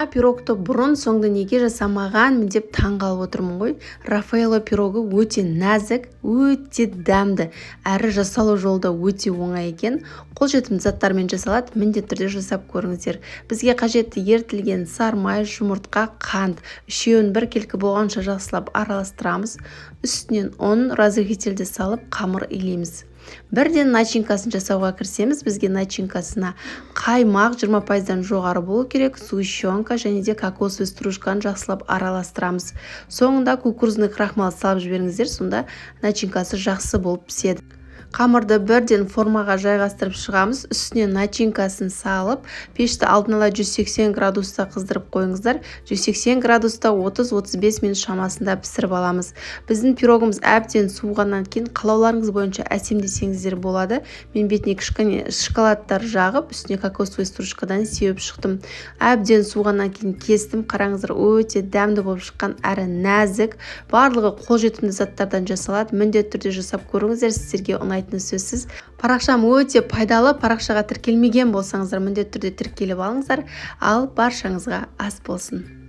Пирогты бұрын соңды неге жасамағанмын деп таң қалып отырмын ғой. Рафаэлло пирогы өте нәзік, өте дәмді, әрі жасалу жолы да өте оңай екен. Қолжетімді заттармен жасалады. Міндетті түрде жасап көріңіздер. Бізге қажетті: ерітілген сары май, жұмыртқа, қант. Үшеуін біркелкі болғанша жақсылап араластырамыз. Үстінен ұн, разрыхлительді салып, қамыр илейміз. Бірден начинкасын жасауға кірісеміз. Бізге начинкасына қаймақ, 20%-дан жоғары болу керек, сгущенка және де кокосовый стружканы жақсылап араластырамыз. Соңында кукурузный крахмал салып жіберіңіздер, сонда начинкасы жақсы болып піседі. Қамырды бірден формаға жайғастырып шығамыз. Үстіне начинкасын салып, пешті алдын ала 180 градуста қыздырып қойыңыздар. 180 градуста 30-35 минут шамасында пісіріп аламыз. Біздің пирогымыз әбден суығаннан кейін қалауларыңыз бойынша әсемдесеңіздер болады. Мен бетіне кішкене шоколадтар жағып, үстіне кокосовый стружкадан сеуіп шықтым. Әбден суығаннан кейін кестім. Қараңыздар, өте дәмді болып шыққан әрі нәзік. Барлығы қолжетімді заттардан жасалады. Міндетті түрде жасап көріңіздер, сіздерге ұнайтыны сөзсіз. Парақшам өте пайдалы. Парақшаға тіркелмеген болсаңыздар, міндетті түрде тіркеліп алыңыздар. Ал баршаңызға ас болсын!